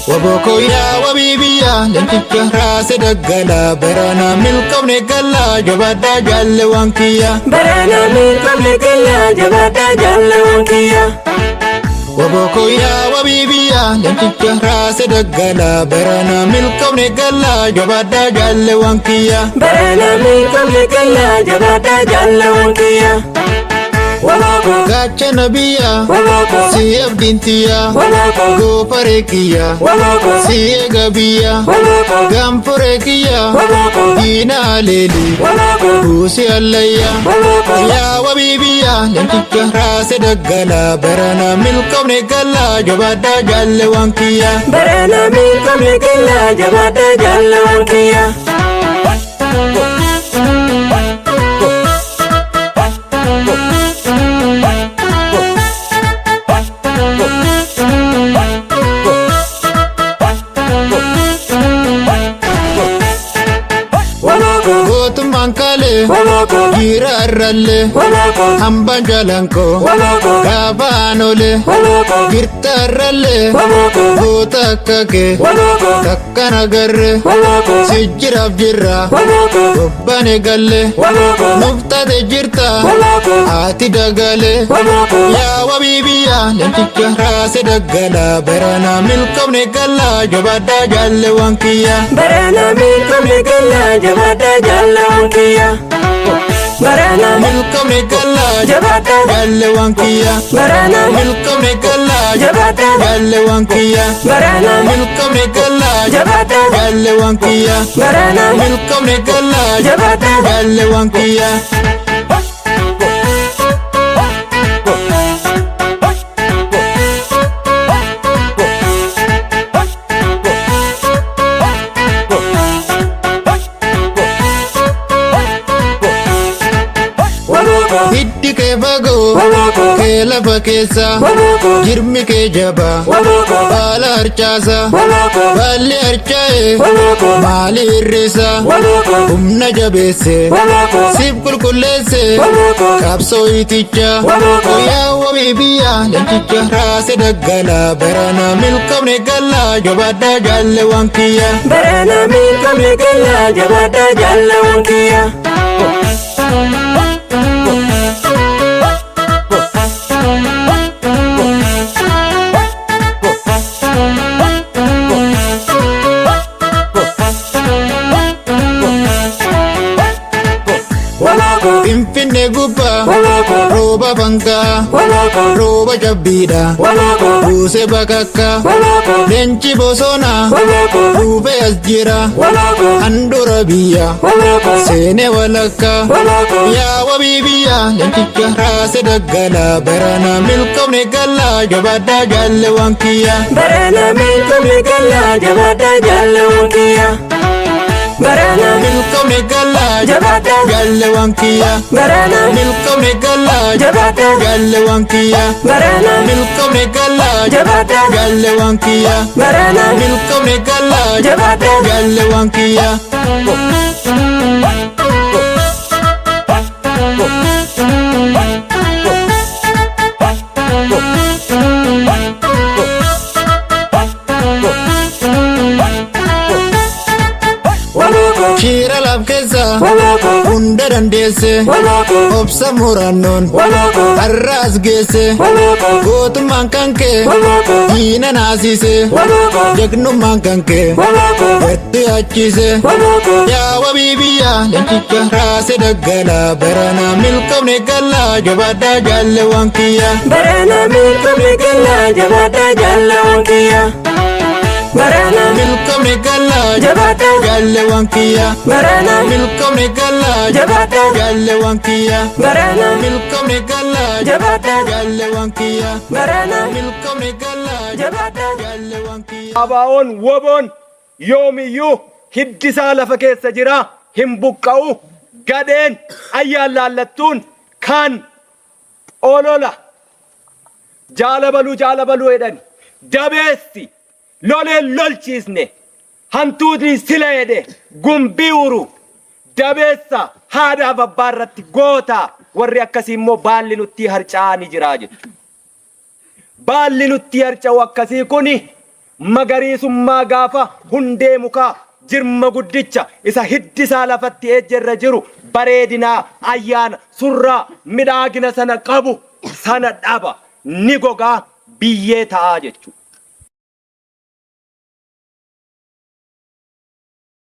Wabokoyaa wabiibiyyaa leencicha raase daggalaa barana milkoomne galaa jabaadhaa jaalle waan kiyya. Barana milkoomne galaa jabaadhaa jaalle waan kiyya. Wabokoyaa wabiibiyyaa leencicha raase daggalaa barana milkoomne galaa jabaadhaa jaalle waan kiyya. Barana milkoomne galaa jabaadhaa jaalle waan kiyya. Waboko Gaachana biyya waboko si abdiin tiyya waboko goofaree kiyya waboko si eega biyya waboko gaanfuree kiyya waboko diina aleelii waboko buusii allayyaa. waboko Yaa wabiibiyyaa leencicha raase daggalaa barana milkoomne galaa jabaadhaa jaalle waan kiyya. Barana milkoomne galaa jabaadhaa jaalle waan kiyya. Waboko Gootummaan kaalee waboko jiira arrallee waboko hambaan jaalankoo waboko gaafa aanolee waboko girta arrallee waboko goota akka kee waboko takkan agarree waboko si jiraaf jirra waboko bobbane gallee waboko nuuf taate jirta waboko haati dagalee. waboko Yaa wabiibiyyaa leencicha raase daggalaa barana milkoomne galaa jabaadhaa jaalle waan kiyya. Barana milkoomne galaa jabaadhaa jaalle waan kiyya. Barana Milkoomne galaa jabaadhaa jaalle waan kiyya. Barana Milkoomne galaa jabaadhaa jaalle waan kiyya. Barana Milkoomne galaa jabaadhaa jaalle waan kiyya. Barana Milkoomne galaa jabaadhaa jaalle waan kiyya. Waboko Hiddi kee fagoo waboko kee lafa keessa waboko jirmi kee jabaa waboko baala harcaasa waboko baalli harcaa'e waboko maali hir'isa waboko humna jabeesse waboko siif qulqulleesse waboko qabsoo iticha Waboko. yaa wabiibiyyaa leencicha raase daggalaa barana milkoomne galaa jabaadhaa jaalle waan kiyya. Barana milkoomne galaa jabaadhaa jaalle waan kiyya. Waboko Finfinnee gubbaa waboko rooba fankaa waboko rooba jabbiidha waboko buuse bakakka waboko leenci bosonaa waboko duubee as jira waboko handhuura biyya waboko seene walakkaa. waboko Yaa wabiibiyyaa leencicha raase daggalaa barana milkoomne galaa jabaadhaa jaalle waan kiyya. Barana milkoomne galaa jabaadhaa jaalle waan kiyya. Barana Milkoomne galaa jabaadhaa jaalle waan kiyya. Barana Milkoomne galaa jabaadhaa jaalle waan kiyya. Barana Milkoomne galaa jabaadhaa jaalle waan kiyya. Barana Milkoomne galaa jabaadhaa jaalle waan kiyya. Waboko Shiira laf keessa waboko hunda dandeesse waboko obsa murannoon waboko har'a as geesse waboko gootummaan kan kee waboko diina naasise waboko jagnummaan kan kee waboko gatti achise. waboko Yaa wabiibiyyaa leencicha raase daggalaa barana milkoomne galaa jabaadhaa jaalle waan kiyya. Barana milkoomne galaa jabaadhaa jaalle waan kiyya. Barana Milkoomne galaa jabaadhaa jaalle waan kiyya. Barana Milkoomne galaa jabaadhaa jaalle waan kiyya. Barana Milkoomne galaa jabaadhaa jaalle waan kiyya. Barana Milkoomne galaa jabaadhaa jaalle waan kiyya. Abaa'oon woboon yoomiyyuu hiddi isaa lafa keessa jira hin buqqa'u gadheen ayyaan laallattuun kan olola jaala baluu jaala baluu jedhani dabeessi Loleen lolchiisne, hantuutni sila jedhe gumbii uru, dabeessa haadhaaf abbaa irratti goota, warri akkasii immoo baalli nutti harca'aa ni jira jechuudha. Baalli nutti harca'u akkasii kuni magariisummaa gaafa hundee mukaa jirma guddicha isa hiddi isaa lafatti ejjerra jiru bareedinaa ayyaana surraa midhaagina sana qabu sana dhaba ni gogaa biyyee ta'aa jechuudha.